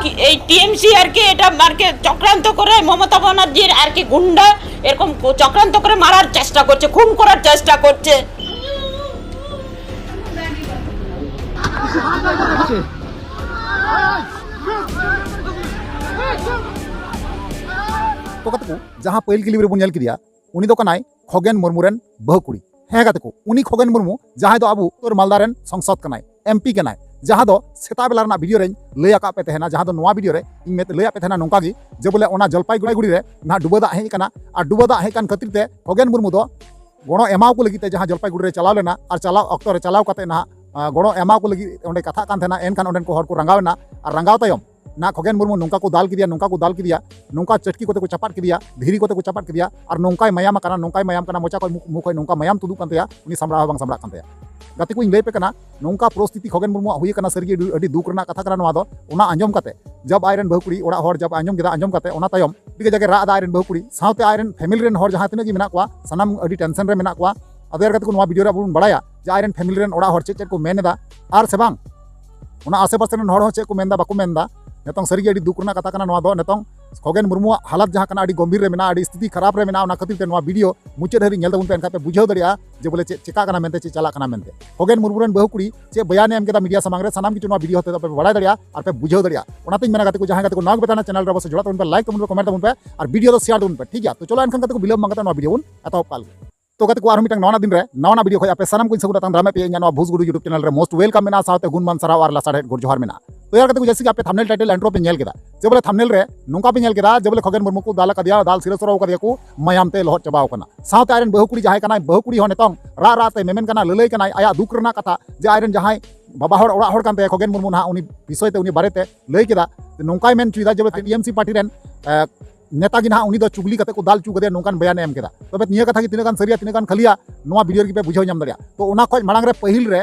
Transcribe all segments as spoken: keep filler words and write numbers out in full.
কি-, এই টিএমসি আর কি, এটা আর কি চক্রান্ত করে মমতা ব্যানার্জির আর কি গুন্ডা এরকম ক-, চক্রান্ত করে মারার চেষ্টা করছে, খুন করার চেষ্টা করছে। ᱛᱚ ᱜᱟᱛᱮ ᱠᱚ, ᱡᱟᱦᱟᱸ ᱯᱟᱹᱦᱤᱞ ᱠᱤᱞᱤᱯ ᱨᱮᱵᱚᱱ ᱧᱮᱞ ᱠᱮᱫᱮᱭᱟ, ᱩᱱᱤ ᱫᱚ ᱠᱟᱱᱟᱭ ᱠᱷᱚᱜᱮᱱ ᱢᱩᱨᱢᱩ ᱨᱮᱱ ᱵᱟᱹᱦᱩ ᱠᱩᱲᱤ᱾ ᱦᱮᱸ ᱜᱟᱛᱮ ᱠᱚ, ᱩᱱᱤ ᱠᱷᱚᱜᱮᱱ ᱢᱩᱨᱢᱩ, ᱡᱟᱦᱟᱸᱭ ᱫᱚ ᱟᱵᱚ ᱩᱛᱛᱚᱨ ᱢᱟᱞᱫᱟ ᱨᱮᱱ ᱥᱚᱝᱥᱚᱫ ᱠᱟᱱᱟᱭ, ᱮᱢᱯᱤ ᱠᱟᱱᱟᱭ, ᱡᱟᱦᱟᱸ ᱫᱚ ᱥᱮᱛᱟᱜ ᱵᱮᱞᱟ ᱨᱮᱱᱟᱜ ᱵᱷᱤᱰᱤᱭᱳ ᱨᱮᱧ ᱞᱟᱹᱭ ᱟᱠᱟᱫ ᱯᱮ ᱛᱟᱦᱮᱱᱟ, ᱡᱟᱦᱟᱸ ᱫᱚ ᱱᱚᱣᱟ ᱵᱷᱤᱰᱤᱭᱳ ᱨᱮ ᱤᱧ ᱢᱮᱛ-, ᱞᱟᱹᱭ ᱟᱫ ᱯᱮ ᱛᱟᱦᱮᱱᱟ ᱱᱚᱝᱠᱟ ᱜᱮ, ᱡᱮ ᱵᱚᱞᱮ ᱚᱱᱟ ᱡᱚᱞᱯᱟᱭᱜᱩᱲᱤ ᱨᱮ ᱱᱟᱦᱟᱜ ᱰᱩᱵᱟᱹ ᱫᱟᱜ ᱦᱮᱡ ᱟᱠᱟᱱᱟ᱾ ᱟᱨ ᱰᱩᱵᱟᱹ ᱫᱟᱜ ᱦᱮᱡ ᱟᱠᱟᱱ ᱠᱷᱟᱹᱛᱤᱨ ᱛᱮ ᱠᱷᱚᱜᱮᱱ ᱢᱩᱨᱢᱩ ᱫᱚ ᱜᱚᱲᱚ ᱮᱢᱟᱣ ᱠᱚ ᱞᱟᱹᱜᱤᱫ ᱛᱮ ᱡᱟᱦᱟᱸ ᱡᱚᱞᱯᱟᱭᱜᱩᱲᱤ ᱨᱮ ᱪᱟᱞᱟᱣ ᱞᱮᱱᱟ, ᱟᱨ ᱪᱟᱞᱟᱣ ᱚᱠᱛᱚ ᱨᱮ ᱪᱟᱞᱟᱣ ᱠᱟᱛᱮ ᱱᱟᱦᱟᱜ, ᱟ, ᱜᱚᱲᱚ ᱮᱢᱟᱣ ᱠᱚ ᱞᱟᱹᱜᱤᱫ ᱚᱸᱰᱮ ᱠᱟᱛᱷᱟᱜ ᱠᱟᱱ ᱛᱟᱦᱮᱱᱟ᱾ ᱮᱱᱠᱷᱟᱱ ᱚᱸᱰᱮᱱ ᱠᱚ ᱦᱚᱲ ᱠᱚ ᱨᱟᱸᱜᱟᱣ ᱮᱱᱟ, ᱟᱨ ᱨᱟᱸᱜᱟᱣ ᱛᱟᱭᱚᱢ ᱱᱟᱦᱟᱜ ᱠᱷᱚᱜᱮᱱ ᱢᱩᱨᱢᱩ ᱱᱚᱝᱠᱟ ᱠᱚ ᱫᱟᱞ ᱠᱮᱫᱮᱭᱟ, ᱱᱚᱝᱠᱟ ᱠᱚ ᱫᱟᱞ ᱠᱮᱫᱮᱭᱟ, ᱱᱚᱝᱠᱟ ᱪᱟᱹᱴᱠᱤ ᱠᱚᱛᱮ ᱠᱚ ᱪᱟᱯᱟᱫ ᱠᱮᱫᱮᱭᱟ, ᱫᱷᱤᱨᱤ ᱠᱚᱛᱮ ᱠᱚ ᱪᱟᱯᱟᱫ ᱠᱮᱫᱮᱭᱟ, ᱟᱨ ᱱᱚᱝᱠᱟᱭ ᱢᱟᱭᱟᱢ ᱟᱠᱟᱱᱟ, ᱱᱚᱝᱠᱟᱭ ᱢᱟᱭᱟᱢ ᱠᱟᱱᱟ, ᱢᱚᱪᱟ ᱠᱷᱚᱱ ᱢᱩ-, ᱢᱩ ᱠᱷᱚᱱ ᱱᱚᱝᱠᱟ ᱢᱟᱭᱟᱢ ᱛᱩᱫᱩᱜ ᱠᱟᱱ ᱛᱟᱭᱟ, ᱩᱱᱤ ᱥᱟᱢᱵᱲᱟᱣ ᱦᱚᱸ ᱵᱟᱝ ᱥᱟᱢᱵᱲᱟᱜ ᱠᱟᱱ ᱛᱟᱭᱟ᱾ ᱜᱟᱛᱮ ᱠᱚ, ᱤᱧ ᱞᱟᱹᱭ ᱟᱯᱮ ᱠᱟᱱᱟ, ᱱᱚᱝᱠᱟ ᱯᱚᱨᱤᱥᱛᱷᱤᱛᱤ ᱠᱷᱚᱜᱮᱱ ᱢᱩᱨᱢᱩᱣᱟᱜ ᱦᱩᱭ ᱟᱠᱟᱱᱟ, ᱥᱟᱹᱨᱤᱜᱮ ᱟᱹᱰᱤ, ᱟᱹᱰᱤ ᱫᱩᱠ ᱨᱮᱱᱟᱜ ᱠᱟᱛᱷᱟ ᱠᱟᱱᱟ ᱱᱚᱣᱟ ᱫᱚ᱾ ᱚᱱᱟ ᱟᱸᱡᱚᱢ ᱠᱟᱛᱮ, ᱡᱟᱵ ᱟᱡᱨᱮᱱ ᱵᱟᱹᱦᱩ ᱠᱩᱲᱤ ᱚᱲᱟᱜ ᱦᱚᱲ ᱡᱟᱵ ᱟᱸᱡᱚᱢ ᱠᱮᱫᱟ, ᱟᱸᱡᱚᱢ ᱠᱟᱛᱮ ᱚᱱᱟ ᱛᱟᱭᱚᱢ ᱟᱹᱰᱤ ᱠᱟᱡᱟᱠ ᱮ ᱨᱟᱜ ᱮᱫᱟ ᱟᱡᱨᱮᱱ ᱵᱟᱹᱦᱩ ᱠᱩᱲᱤ, ᱥᱟᱶᱛᱮ ᱟᱡᱨᱮᱱ ᱯᱷᱮᱢᱤᱞᱤ ᱨᱮᱱ ᱦᱚᱲ ᱡᱟᱦᱟᱸ ᱛᱤᱱᱟᱹᱜ ᱜᱮ ᱢᱮᱱᱟᱜ ᱠᱚᱣᱟ, ᱥᱟᱱᱟᱢ ᱟᱹᱰᱤ ᱴᱮᱱᱥᱮᱱ ᱨᱮ ᱢᱮᱱᱟᱜ ᱠᱚᱣᱟ᱾ ᱟᱫᱚ ᱭᱟᱨ ᱜᱟᱛᱮ ᱠᱚ, ᱱᱚᱣᱟ ᱵᱷᱤᱰᱤᱭᱳ ᱨᱮ ᱟᱵᱚ ᱵᱚᱱ ᱵᱟᱲᱟᱭᱟ ᱡᱮ ᱟᱡᱨᱮᱱ ᱯᱷᱮᱢᱤᱞᱤ ᱨᱮᱱ ᱚᱲᱟᱜ ᱦᱚᱲ ᱪᱮᱫ ᱪᱮᱫ ᱠᱚ ᱢᱮᱱ ᱮᱫᱟ ᱟᱨ ᱥᱮ ᱵᱟᱝ, ᱚᱱᱟ ᱟᱥᱮ ᱯᱟᱥᱮ ᱨᱮᱱ ᱦᱚᱲ ᱦᱚᱸ ᱪᱮᱫ ᱠᱚ ᱢᱮᱱ ᱮᱫᱟ, ᱵᱟᱠᱚ ᱢᱮᱱ ᱮᱫᱟ᱾ ᱱᱤᱛᱚᱝ ᱥᱟᱹᱨᱤᱜᱮ ᱟᱹᱰᱤ ᱫᱩᱠ ᱨᱮᱱᱟᱜ ᱠᱟᱛᱷᱟ ᱠᱟᱱᱟ ᱱᱚᱣᱟ ᱫᱚ᱾ ᱱᱤᱛᱚᱝ ᱠᱷᱚᱜᱮᱱ ᱢᱩᱨᱢᱩᱣᱟᱜ ᱦᱟᱞᱚᱛ ᱡᱟᱦᱟᱸ ᱠᱟᱱᱟ, ᱟᱹᱰᱤ ᱜᱚᱢᱵᱷᱤᱨ ᱨᱮ ᱢᱮᱱᱟᱜᱼᱟ, ᱟᱹᱰᱤ ᱥᱛᱷᱤᱛᱤ ᱠᱷᱟᱨᱟᱯ ᱨᱮ ᱢᱮᱱᱟᱜᱼᱟ᱾ ᱚᱱᱟ ᱠᱷᱟᱹᱛᱤᱨ ᱛᱮ ᱱᱚᱣᱟ ᱵᱷᱤᱰᱤᱭᱳ ᱢᱩᱪᱟᱹᱫ ᱫᱷᱟᱹᱨᱤᱡ ᱧᱮᱞ ᱛᱟᱵᱚᱱ ᱯᱮ, ᱮᱱᱠᱷᱟᱱ ᱯᱮ ᱵᱩᱡᱷᱟᱹᱣ ᱫᱟᱲᱮᱭᱟᱜᱼᱟ ᱡᱮ ᱵᱚᱞᱮ ᱪᱮᱫ ᱪᱮᱠᱟ ᱠᱟᱱᱟ ᱢᱮᱱᱛᱮ, ᱪᱮᱫ ᱪᱟᱞᱟᱜ ᱠᱟᱱᱟ ᱢᱮᱱᱛᱮ᱾ ᱠᱷᱚᱜᱮᱱ ᱢᱩᱨᱢᱩ ᱨᱮᱱ ᱵᱟᱹᱦᱩ ᱠᱩᱲᱤ ᱪᱮᱫ ᱵᱚᱭᱟᱱᱮ ᱮᱢ ᱠᱮᱫᱟ ᱢᱤᱰᱤᱭᱟ ᱥᱟᱢᱟᱝ ᱨᱮ, ᱥᱟᱱᱟᱢ ᱠᱤᱪᱷᱩ ᱱᱚᱣᱟ ᱵᱷᱤᱰᱤᱭᱳ ᱦᱚᱛᱮ ᱛᱮ ᱯᱮ ᱵᱟᱲᱟᱭ ᱫᱟᱲᱮᱭᱟᱜᱼᱟ ᱟᱨ ᱯᱮ ᱵᱩᱡᱷᱟᱹᱣ ᱫᱟᱲᱮᱭᱟᱜᱼᱟ᱾ ᱚᱱᱟᱛᱮᱧ ᱢᱮᱱᱟ ᱜᱟᱛᱮ ᱠᱚ, ᱡᱟᱦᱟᱸᱭ ᱜᱟᱛᱮ ᱠᱚ ᱱᱟᱣᱟ ᱜᱮ ᱯᱮ ᱛᱟᱦᱮᱱᱟ ᱪᱮᱱᱮᱞ ᱨᱮ, ᱚᱵᱚᱥᱥᱳᱭ ᱡᱚᱲᱟᱜ ᱛᱟᱵᱚᱱ ᱯᱮ, ᱞᱟᱭᱤᱠ ᱛᱟᱵᱚᱱ ᱯᱮ, ᱠᱚᱢᱮᱱᱴ ᱛᱟᱵᱚᱱ ᱯᱮ, ᱟᱨ ᱵᱷᱤᱰᱤᱭᱳ ᱫᱚ ᱥᱮᱭᱟᱨ ᱛᱟᱵᱚᱱ ᱯᱮ, ᱴᱷᱤᱠ ᱜᱮᱭᱟ? ᱛᱚ ᱪᱚᱞᱚ ᱮᱱᱠᱷᱟᱱ ᱜᱟᱛᱮ ᱠᱚ, ᱵᱤᱞᱚᱢ ᱵᱟᱝ ᱠᱟᱛᱮ ᱱᱚᱣᱟ ᱵᱷᱤᱰᱤᱭᱳ ᱵᱚᱱ ᱮᱛᱚᱦᱚᱵ ᱠᱟᱜ ᱞᱮᱜᱮ᱾ ᱛᱚ ᱜᱟᱛᱮ ᱠᱚ, ᱟᱨᱦᱚᱸ ᱢᱤᱫᱴᱟᱝ ᱱᱟᱣᱟ ᱫᱤᱱ ᱨᱮ ᱱᱟᱣᱟ ᱱᱟᱜ ᱵᱷᱤᱰᱤᱭᱳ ᱠᱷᱚᱱ ᱟᱯᱮ ᱥᱟᱱᱟᱢ ᱠᱚᱧ ᱥᱟᱹᱜᱩᱱ ᱟᱛᱟᱝ ᱫᱟᱨᱟᱢᱮᱫ ᱯᱮᱭᱟ ᱤᱧᱟᱹᱜ ᱱᱚᱣᱟ ᱵᱷᱩᱥ ᱜᱩᱰᱩ YouTube ᱪᱮᱱᱮᱞ ᱨᱮ᱾ ᱢᱳᱥᱴ ᱣᱮᱞᱠᱟᱢ ᱢᱮᱱᱟᱜᱼᱟ, ᱥᱟᱶᱛᱮ ᱜᱩᱱᱢᱟᱱ ᱥᱟᱨᱦᱟᱣ ᱟᱨ ᱞᱟᱥᱟᱲᱦᱮᱫ ᱜᱚᱰ ᱡᱚᱦᱟᱨ ᱢᱮᱱᱟᱜᱼᱟ᱾ ᱛᱚ ᱭᱟᱨ ᱜᱟᱛᱮ ᱠᱚ, ᱡᱮᱭᱥᱮ ᱠᱤ ᱟᱯᱮ ᱛᱷᱟᱢᱵᱱᱮᱞ ᱴᱟᱭᱴᱮᱞ ᱤᱱᱴᱨᱳ ᱯᱮ ᱧᱮᱞ ᱠᱮᱫᱟ, ᱡᱮ ᱵᱚᱞᱮ ᱛᱷᱟᱢᱵᱱᱮᱞ ᱨᱮ ᱱᱚᱝᱠᱟ ᱯᱮ ᱧᱮᱞ ᱠᱮᱫᱟ, ᱡᱮ ᱵᱚᱞᱮ ᱠᱷᱚᱜᱮᱱ ᱢᱩᱨᱢᱩ ᱠᱚ ᱫᱟᱞ ᱟᱠᱟᱫᱮᱭᱟ, ᱫᱟᱞ ᱥᱤᱨᱟᱹ ᱥᱚᱨᱟᱣ ᱟᱠᱟᱫᱮᱭᱟ ᱠᱚ, ᱢᱟᱭᱟᱢ ᱛᱮ ᱞᱚᱦᱚᱫ ᱪᱟᱵᱟᱣ ᱟᱠᱟᱱᱟ᱾ ᱥᱟᱶᱛᱮ ᱟᱡᱨᱮᱱ ᱵᱟᱹᱦᱩ ᱠᱩᱲᱤ ᱡᱟᱦᱟᱸᱭ ᱠᱟᱱᱟᱭ, ᱵᱟᱹᱦᱩ ᱠᱩᱲᱤ ᱦᱚᱸ ᱱᱤᱛᱚᱝ ᱨᱟᱜ ᱨᱟᱜ ᱛᱮ ᱢᱮᱢᱮᱱ ᱠᱟᱱᱟ, ᱞᱟᱹᱞᱟᱹᱭ ᱠᱟᱱᱟᱭ ᱟᱭᱟᱜ ᱫᱩᱠ ᱨᱮᱱᱟᱜ ᱠᱟᱛᱷᱟ, ᱡᱮ ᱟᱡᱨᱮᱱ ᱡᱟᱦᱟᱸᱭ ᱵᱟᱵᱟ ᱦᱚᱲ, ᱚᱲᱟᱜ ᱦᱚᱲ ᱠᱟᱱ ᱛᱟᱭᱟ ᱠᱷᱚᱜᱮᱱ ᱢᱩᱨᱢᱩ, ᱱᱟᱦᱟᱜ ᱩᱱᱤ ᱵᱤᱥᱚᱭ ᱛᱮ, ᱩᱱᱤ ᱵᱟᱨᱮ ᱛᱮ ᱞᱟᱹᱭ ᱠᱮᱫᱟ, ᱡᱮ ᱱᱚᱝᱠᱟᱭ ᱢᱮᱱ ᱦᱚᱪᱚᱭᱮᱫᱟ ᱡᱮ ᱵᱚᱞᱮ ᱴᱤᱮᱢᱥᱤ ᱯᱟᱨᱴᱤ ᱨᱮᱱ, ᱮ, ᱱᱮᱛᱟ ᱜᱮ ᱱᱟᱦᱟᱜ ᱩᱱᱤ ᱫᱚ ᱪᱩᱜᱽᱞᱤ ᱠᱟᱛᱮ ᱠᱚ ᱫᱟᱞ ᱦᱚᱪᱚ ᱠᱟᱫᱮᱭᱟ, ᱱᱚᱝᱠᱟᱱ ᱵᱚᱭᱟᱱᱮ ᱮᱢ ᱠᱮᱫᱟ᱾ ᱛᱚᱵᱮ ᱱᱤᱭᱟᱹ ᱠᱟᱛᱷᱟ ᱜᱮ ᱛᱤᱱᱟᱹᱜ ᱜᱟᱱ ᱥᱟᱹᱨᱤᱭᱟ, ᱛᱤᱱᱟᱹᱜ ᱜᱟᱱ ᱠᱷᱟᱹᱞᱤᱭᱟ, ᱱᱚᱣᱟ ᱵᱷᱤᱰᱤᱭᱳ ᱨᱮᱜᱮ ᱯᱮ ᱵᱩᱡᱷᱟᱹᱣ ᱧᱟᱢ ᱫᱟᱲᱮᱭᱟᱜᱼᱟ᱾ ᱛᱚ ᱚᱱᱟ ᱠᱷᱚᱱ ᱢᱟᱲᱟᱝ ᱨᱮ ᱯᱟᱹᱦᱤᱞ ᱨᱮ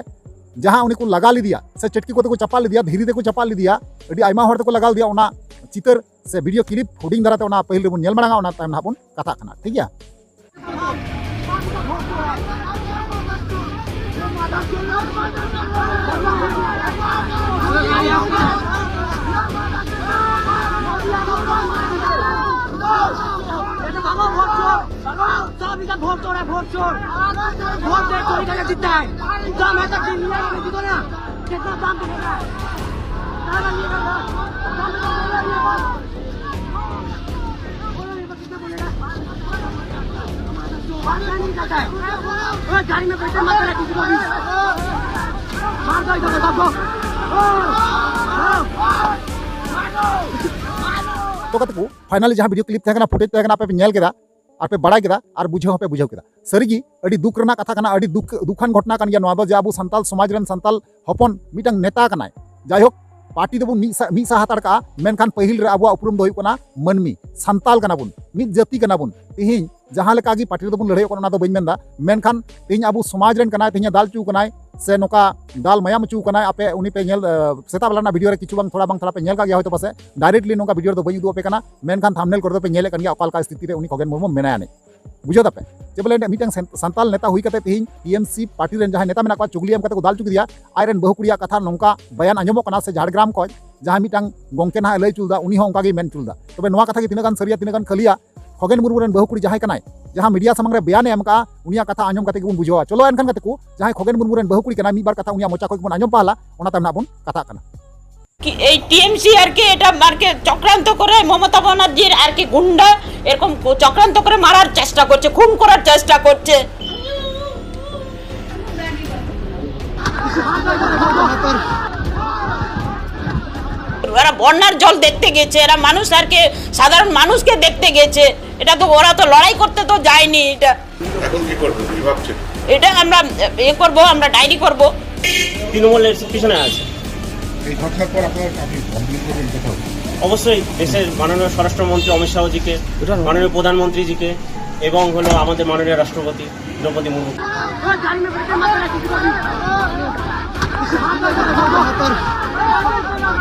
ᱡᱟᱦᱟᱸ ᱩᱱᱤ ᱠᱚ ᱞᱟᱜᱟ ᱞᱮᱫᱮᱭᱟ, ᱥᱮ ᱪᱟᱹᱴᱠᱤ ᱠᱚᱛᱮ ᱠᱚ ᱪᱟᱯᱟᱫ ᱞᱮᱫᱮᱭᱟ, ᱫᱷᱤᱨᱤ ᱛᱮᱠᱚ ᱪᱟᱯᱟᱫ ᱞᱮᱫᱮᱭᱟ, ᱟᱹᱰᱤ ᱟᱭᱢᱟ ᱦᱚᱲ ᱛᱮᱠᱚ ᱞᱟᱜᱟ ᱞᱮᱫᱮᱭᱟ, ᱚᱱᱟ ᱪᱤᱛᱟᱹᱨ ᱥᱮ ᱵᱷᱤᱰᱤᱭᱳ ᱠᱞᱤᱯ ᱦᱩᱰᱤᱧ ᱫᱷᱟᱨᱟᱛᱮ ᱚᱱᱟ ᱯᱟᱹᱦᱤᱞ ᱨᱮᱵᱚᱱ ᱧᱮᱞ ᱢᱟᱲᱟᱝᱟ, ᱚᱱᱟ ᱛᱟᱭᱚᱢ ᱱᱟᱦᱟᱜ ᱵᱚᱱ ᱠᱟᱛᱷᱟᱜ ᱠᱟᱱᱟ, ᱴᱷᱤᱠ ᱜᱮᱭᱟ? ये तो भागो, भोट चोर। सब इधर भोट चोर है, भोट चोर। भोट दे, चोरी करके जीतता है। दम है तो दिल्ली में जीतो ना। कितना दम है? ᱛᱚ ᱜᱟᱛᱮ ᱠᱚ, finally ᱡᱟᱦᱟᱸ video clip ᱛᱟᱦᱮᱸ ᱠᱟᱱᱟ, footage ᱛᱟᱦᱮᱸ ᱠᱟᱱᱟ, ᱟᱯᱮ ᱯᱮ ᱧᱮᱞ ᱠᱮᱫᱟ ᱟᱨ ᱯᱮ ᱵᱟᱲᱟᱭ ᱠᱮᱫᱟ ᱟᱨ ᱵᱩᱡᱷᱟᱹᱣ ᱦᱚᱸᱯᱮ ᱵᱩᱡᱷᱟᱹᱣ ᱠᱮᱫᱟ᱾ ᱥᱟᱹᱨᱤᱜᱮ ᱟᱹᱰᱤ ᱫᱩᱠ ᱨᱮᱱᱟᱜ ᱠᱟᱛᱷᱟ ᱠᱟᱱᱟ, ᱟᱹᱰᱤ ᱫᱩᱠ, ᱫᱩᱠᱷᱟᱱ ᱜᱷᱚᱴᱚᱱᱟ ᱠᱟᱱ ᱜᱮᱭᱟ ᱱᱚᱣᱟ ᱫᱚ, ᱡᱮ ᱟᱵᱚ ᱥᱟᱱᱛᱟᱞ ᱥᱚᱢᱟᱡᱽ ᱨᱮᱱ ᱥᱟᱱᱛᱟᱞ ᱦᱚᱯᱚᱱ ᱢᱤᱫᱴᱟᱝ ᱱᱮᱛᱟ ᱠᱟᱱᱟᱭ᱾ ᱡᱟᱭᱦᱳᱠ, ᱯᱟᱨᱴᱤ ᱫᱚᱵᱚᱱ ᱢᱤᱫ ᱥᱟ-, ᱢᱤᱫ ᱥᱟᱦᱟ ᱦᱟᱛᱟᱲ ᱠᱟᱜᱼᱟ, ᱢᱮᱱᱠᱷᱟᱱ ᱯᱟᱹᱦᱤᱞ ᱨᱮ ᱟᱵᱚᱣᱟᱜ ᱩᱯᱨᱩᱢ ᱫᱚ ᱦᱩᱭᱩᱜ ᱠᱟᱱᱟ ᱢᱟᱹᱱᱢᱤ, ᱥᱟᱱᱛᱟᱞ ᱠᱟᱱᱟ ᱵᱚᱱ, ᱢᱤᱫ ᱡᱟᱹᱛᱤ ᱠᱟᱱᱟ ᱵᱚᱱ᱾ ᱛᱤᱦᱤᱧ ᱡᱟᱦᱟᱸ ᱞᱮᱠᱟ ᱜᱮ ᱯᱟᱨᱴᱤ ᱨᱮᱫᱚ ᱵᱚᱱ ᱞᱟᱹᱲᱦᱟᱹᱭᱚᱜ ᱠᱟᱱᱟ, ᱚᱱᱟ ᱫᱚ ᱵᱟᱹᱧ ᱢᱮᱱᱫᱟ, ᱢᱮᱱᱠᱷᱟᱱ ᱛᱤᱦᱤᱧ ᱟᱵᱚ ᱥᱚᱢᱟᱡᱽ ᱨᱮᱱ ᱠᱟᱱᱟᱭ, ᱛᱤᱦᱤᱧ ᱫᱟᱞ ᱦᱚᱪᱚ ᱠᱟᱱᱟᱭ, ᱥᱮ ᱱᱚᱝᱠᱟ ᱫᱟᱞ ᱢᱟᱭᱟᱢ ᱦᱚᱪᱚ ᱠᱟᱱᱟᱭ, ᱟᱯᱮ ᱩᱱᱤ ᱯᱮ ᱧᱮᱞ, ᱟᱸ, ᱥᱮᱛᱟᱜ ᱵᱮᱞᱟ ᱨᱮᱱᱟᱜ video ᱨᱮ ᱠᱤᱪᱷᱩ ᱵᱟᱝ ᱛᱷᱚᱲᱟ ᱵᱟᱝ ᱛᱷᱚᱲᱟ ᱯᱮ ᱧᱮᱞ ᱠᱟᱜ ᱜᱮᱭᱟ ᱦᱚᱭᱛᱳ ᱯᱟᱥᱮᱡ, directly ᱱᱚᱝᱠᱟ video ᱨᱮᱫᱚ ᱵᱟᱹᱧ ᱩᱫᱩᱜ ᱟᱯᱮ ᱠᱟᱱᱟ, ᱢᱮᱱᱠᱷᱟᱱ thumbnail ᱠᱚᱨᱮ ᱫᱚ ᱯᱮ ᱧᱮᱞᱮᱫ ᱠᱟᱱ ᱜᱮᱭᱟ ᱚᱠᱟ ᱞᱮᱠᱟ ᱥᱛᱷᱤᱛᱤ ᱨᱮ ᱩᱱᱤ ᱠᱷᱚᱜᱮᱱ ᱢᱩᱨᱢᱩ ᱢᱮᱱᱟᱭᱟ ᱱᱤᱡ᱾ ᱵᱩᱡᱷᱟᱹᱣ ᱫᱟᱯᱮ? ᱪᱮᱫ ᱵᱚᱞᱮ ᱢᱤᱫᱴᱟᱝ ᱥᱟᱱ-, ᱥᱟᱱᱛᱟᱞ ᱱᱮᱛᱟ ᱦᱩᱭ ᱠᱟᱛᱮ ᱛᱤᱦᱤᱧ T M C ᱯᱟᱨᱴᱤ ᱨᱮᱱ ᱡᱟᱦᱟᱸᱭ ᱱᱮᱛᱟ ᱢᱮᱱᱟᱜ ᱠᱚᱣᱟ, ᱪᱩᱜᱽᱞᱤ ᱮᱢ ᱠᱟᱛᱮ ᱠᱚ ᱫᱟᱞ ᱦᱚᱪᱚ ᱠᱮᱫᱮᱭᱟ, ᱟᱡ ᱨᱮᱱ ᱵᱟᱹᱦᱩ ᱠᱩᱲᱤᱭᱟᱜ ᱠᱟᱛᱷᱟ ᱱᱚᱝᱠᱟ ᱵᱟᱭᱟᱱ ᱟᱸᱡᱚᱢᱚᱜ ᱠᱟᱱᱟ, ᱥᱮ ᱡᱷᱟᱲᱜᱨᱟᱢ ᱠᱷᱚᱱ ᱡᱟᱦᱟᱸᱭ ᱢᱤᱫᱴᱟᱝ ᱜᱚᱝᱠᱮ ᱱᱟᱦᱟᱜ ᱮ ᱞᱟᱹᱭ ᱦᱚᱪᱚ ᱞᱮᱫᱟ, ᱩᱱᱤ ᱦᱚᱸ ᱚᱱᱠᱟ ᱜᱮᱭ ᱢᱮᱱ ᱦᱚᱪᱚ ᱞᱮᱫᱟ᱾ ᱛᱚᱵᱮ ᱱᱚᱣᱟ ᱠᱟᱛᱷᱟ ᱜᱮ ᱛᱤᱱᱟᱹᱜ ᱜᱟᱱ ᱥᱟᱹᱨᱤᱭᱟ, ᱛᱤᱱᱟᱹᱜ ᱜᱟᱱ ᱠᱷᱟᱹᱞᱤᱭᱟ? ᱠᱷᱚᱜᱮᱱ ᱢᱩᱨᱢᱩ ᱨᱮᱱ ᱵᱟᱹᱦᱩ ᱠᱩᱲᱤ ᱡᱟᱦᱟᱸᱭ ᱠᱟᱱᱟᱭ, ᱡᱟᱦᱟᱸ ᱢᱤᱰᱤᱭᱟ ᱥᱟᱢᱟᱝ ᱨᱮ ᱵᱮᱭᱟᱱ ᱮ ᱮᱢ ᱠᱟᱜᱼᱟ, ᱩᱱᱤᱭᱟᱜ ᱠᱟᱛᱷᱟ ᱟᱸᱡᱚᱢ ᱠᱟᱛᱮ ᱜᱮᱵᱚᱱ ᱵᱩᱡᱷᱟᱹᱣᱟ᱾ ᱪᱚᱞᱚ ᱮᱱᱠᱷᱟᱱ ᱜᱟᱛᱮ ᱠᱚ, ᱡᱟᱦᱟᱸᱭ ᱠᱷᱚᱜᱮᱱ ᱢᱩᱨᱢᱩ ᱨᱮᱱ ᱵᱟᱹᱦᱩ ᱠᱩᱲᱤ ᱠᱟᱱᱟᱭ, ᱢᱤᱫ ᱵᱟᱨ ᱠᱟᱛᱷᱟ ᱩᱱᱤᱭᱟᱜ ᱢᱚᱪᱟ ᱠᱷᱚᱱ ᱜᱮᱵᱚᱱ ᱟᱸᱡᱚᱢ ᱯᱟᱦᱞᱟ, ᱚᱱᱟ ᱛᱟᱭᱚᱢ ᱱᱟᱜ ᱵᱚᱱ ᱠᱟᱛᱷᱟᱜ ᱠᱟᱱᱟ᱾ কি এই টিএমসি আর কে এটা আর কে চক্রান্ত করে মমতা ব্যানার্জির আর কি গুন্ডা এরকম চক্রান্ত করে মারার চেষ্টা করছে, খুন করার চেষ্টা করছে। ওরা বন্যার জল দেখতে গেছে, এরা মানুষ আর কি সাধারণ মানুষকে দেখতে গেছে। এটা তো ওরা তো লড়াই করতে তো যায়নি। এটা এখন কি করবে কি ভাবছেন? এটা আমরা এ করব, আমরা ডায়েরি করব। তৃণমূলের পিছনে আছে। এই ঘটনার পর আপনারা আপনি কমপ্লেন করবেন কোথাও? অবশ্যই দেশের মাননীয় স্বরাষ্ট্রমন্ত্রী অমিত শাহজিকে, মাননীয় প্রধানমন্ত্রীজিকে এবং হলো আমাদের মাননীয় রাষ্ট্রপতি দ্রৌপদী মুর্মু।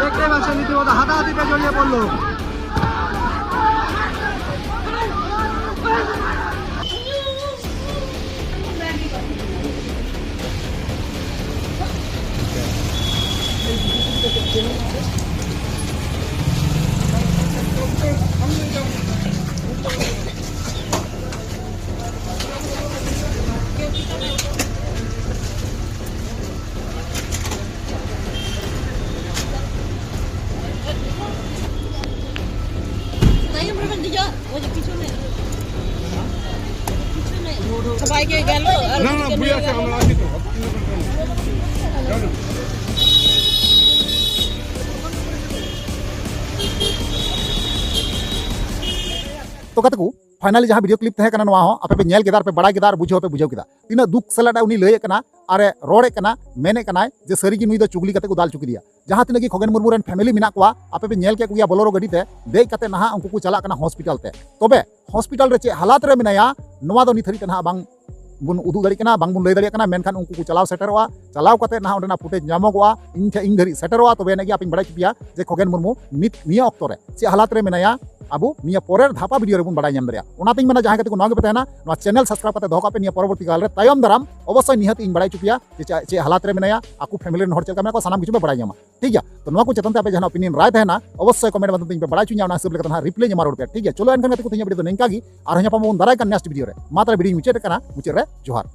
দেখতে পাচ্ছেন রীতিমতো হাতাহাতিতে জড়িয়ে পড়লো। ना ना भैया से हम आगे तो। ᱛᱚ ᱜᱟᱛᱮ ᱠᱚ, finally ᱡᱟᱦᱟᱸ video clip ᱛᱟᱦᱮᱸ ᱠᱟᱱᱟ, ᱱᱚᱣᱟ ᱦᱚᱸ ᱟᱯᱮ ᱯᱮ ᱧᱮᱞ ᱠᱮᱫᱟ ᱟᱨ ᱯᱮ ᱵᱟᱲᱟᱭ ᱠᱮᱫᱟ ᱟᱨ ᱵᱩᱡᱷᱟᱹᱣ ᱯᱮ ᱵᱩᱡᱷᱟᱹᱣ ᱠᱮᱫᱟ᱾ ᱛᱤᱱᱟᱹᱜ ᱫᱩᱠ ᱥᱟᱞᱟᱜ ᱩᱱᱤ ᱞᱟᱹᱭᱮᱫ ᱠᱟᱱᱟ ᱟᱨ ᱮ ᱨᱚᱲᱮᱫ ᱠᱟᱱᱟ, ᱢᱮᱱᱮᱫ ᱠᱟᱱᱟᱭ ᱡᱮ ᱥᱟᱹᱨᱤ ᱜᱮ ᱱᱩᱭ ᱫᱚ ᱪᱩᱜᱽᱞᱤ ᱠᱟᱛᱮ ᱠᱚ ᱫᱟᱞ ᱦᱚᱪᱚ ᱠᱮᱫᱮᱭᱟ᱾ ᱡᱟᱦᱟᱸ ᱛᱤᱱᱟᱹᱜ ᱜᱮ ᱠᱷᱚᱜᱮᱱ ᱢᱩᱨᱢᱩ ᱨᱮᱱ family ᱢᱮᱱᱟᱜ ᱠᱚᱣᱟ, ᱟᱯᱮ ᱯᱮ ᱧᱮᱞ ᱠᱮᱫ ᱠᱚᱜᱮᱭᱟ Bolero ᱜᱟᱹᱰᱤ ᱛᱮ ᱫᱮᱡ ᱠᱟᱛᱮ ᱱᱟᱦᱟᱜ ᱩᱱᱠᱩ ᱠᱚ ᱪᱟᱞᱟᱜ ᱠᱟᱱᱟ hospital ᱛᱮ᱾ ᱛᱚᱵᱮ hospital ᱨᱮ ᱪᱮᱫ ᱦᱟᱞᱟᱛ ᱨᱮ ᱢᱮᱱᱟᱭᱟ, ᱱᱚᱣᱟ ᱫᱚ ᱱᱤᱛ ᱦᱟᱹᱨᱤᱡ ᱛᱮ ᱱᱟᱦᱟᱜ ᱵᱟᱝ ᱵᱚᱱ ᱩᱫᱩᱜ ᱫᱟᱲᱮᱭᱟᱜ ᱠᱟᱱᱟ, ᱵᱟᱝ ᱵᱚᱱ ᱞᱟᱹᱭ ᱫᱟᱲᱮᱭᱟᱜ ᱠᱟᱱᱟ᱾ ᱢᱮᱱᱠᱷᱟᱱ ᱩᱱᱠᱩ ᱠᱚ ᱪᱟᱞᱟᱣ ᱥᱮᱴᱮᱨᱚᱜᱼᱟ, ᱪᱟᱞᱟᱣ ᱠᱟᱛᱮ ᱱᱟᱦᱟᱜ ᱚᱸᱰᱮᱱᱟᱜ footage ᱧᱟᱢᱚᱜᱚᱜᱼᱟ, ᱤᱧ ᱴᱷᱮᱱ, ᱤᱧ ᱫᱷᱟᱹᱨᱤᱡ ᱥᱮᱴᱮᱨᱚᱜᱼᱟ, ᱛᱚᱵᱮ ᱟᱹᱱᱤᱡ ᱜᱮ ᱟᱯᱮᱧ ᱵᱟᱲᱟᱭ ᱦᱚᱪᱚ ᱯᱮᱭᱟ ᱡᱮ ᱠᱷᱚᱜᱮᱱ ᱢᱩᱨᱢᱩ ᱱᱤᱛ ᱱᱤᱭᱟᱹ ᱚᱠᱛᱚ ᱨᱮ ᱪᱮᱫ ᱦᱟᱞᱟᱛ ᱨᱮ ᱢᱮᱱᱟᱭᱟ, ᱟᱵᱚ ᱱᱤᱭᱟᱹ ᱯᱚᱨᱮᱨ ᱫᱷᱟᱯᱟ video ᱨᱮᱵᱚᱱ ᱵᱟᱲᱟᱭ ᱧᱟᱢ ᱫᱟᱲᱮᱭᱟᱜᱼᱟ᱾ ᱚᱱᱟᱛᱤᱧ ᱢᱮᱱᱟ, ᱡᱟᱦᱟᱸᱭ ᱜᱟᱛᱮ ᱠᱚ ᱱᱚᱣᱟ ᱜᱮᱯᱮ ᱛᱟᱦᱮᱱᱟ, ᱱᱚᱣᱟ channel subscribe ᱠᱟᱛᱮ ᱫᱚᱦᱚ ᱠᱟᱜ ᱯᱮ᱾ ᱱᱤᱭᱟᱹ ᱯᱚᱨᱚᱵᱚᱨᱛᱤ ᱠᱟᱞ ᱨᱮ ᱛᱟᱭᱚᱢ ᱫᱟᱨᱟᱢ ᱚᱵᱚᱥᱥᱳᱭ ᱱᱤᱦᱟᱹᱛ ᱤᱧ ᱵᱟᱲᱟᱭ ᱦᱚᱪᱚ ᱯᱮᱭᱟ ᱡᱮ ᱪᱮᱫ, ᱪᱮᱫ ᱦᱟᱞᱟᱛ ᱨᱮ ᱢᱮᱱᱟᱭᱟ, ᱟᱠᱚ family ᱨᱮᱱ ᱦᱚᱲ ᱪᱮᱫ ᱞᱮᱠᱟ ᱢᱮᱱᱟᱜ ᱠᱚᱣᱟ, ᱥᱟᱱᱟᱢ ᱠᱤᱪᱷᱩ ᱯᱮ ᱵᱟᱲᱟᱭ ᱧᱟᱢᱟ᱾ ᱴᱷᱤᱠ ᱜᱮᱭᱟ? ᱛᱚ ᱱᱚᱣᱟ ᱠᱚ ᱪᱮᱛᱟᱱ ᱛᱮ ᱟᱯᱮ ᱡᱟᱦᱟᱱᱟᱜ opinion ᱨᱟᱭ ᱛᱟᱦᱮᱱᱟ, ᱚᱵᱚᱥᱥᱳᱭ comment ᱢᱟᱫᱽᱫᱷᱚᱢ ᱛᱮ ᱤᱧ ᱯᱮ ᱵᱟᱲᱟᱭ ᱦᱚᱪᱚᱧᱟ, ᱚᱱᱟ ᱦᱤᱥᱟᱹᱵ ᱞᱮᱠᱟᱛᱮ ᱱᱟᱦᱟᱜ reply ᱤᱧ ᱮᱢᱟ ᱨᱩᱣᱟᱹᱲ ᱯᱮᱭᱟ᱾ ᱴᱷᱤᱠ ᱜᱮᱭᱟ? ᱪᱚᱞᱚ ᱮᱱᱠᱷᱟᱱ ᱜᱟᱛᱮ ᱠᱚ, ᱛᱮᱦᱮᱧᱟᱜ video ᱫᱚ ᱱᱤᱝᱠᱟ ᱜᱮ, ᱟᱨᱦᱚᱸ ᱧᱟᱯᱟᱢ ᱟᱵᱚᱱ ᱫᱟᱨᱟᱭ ᱠᱟᱱ next video ᱨᱮ᱾ ᱢᱟ ᱛᱟᱦᱞᱮ video ᱤᱧ ᱢᱩᱪᱟᱹᱫ ᱠᱟᱱᱟ, ᱢᱩᱪᱟᱹᱫ ᱨᱮ ᱡᱚᱦᱟᱨ᱾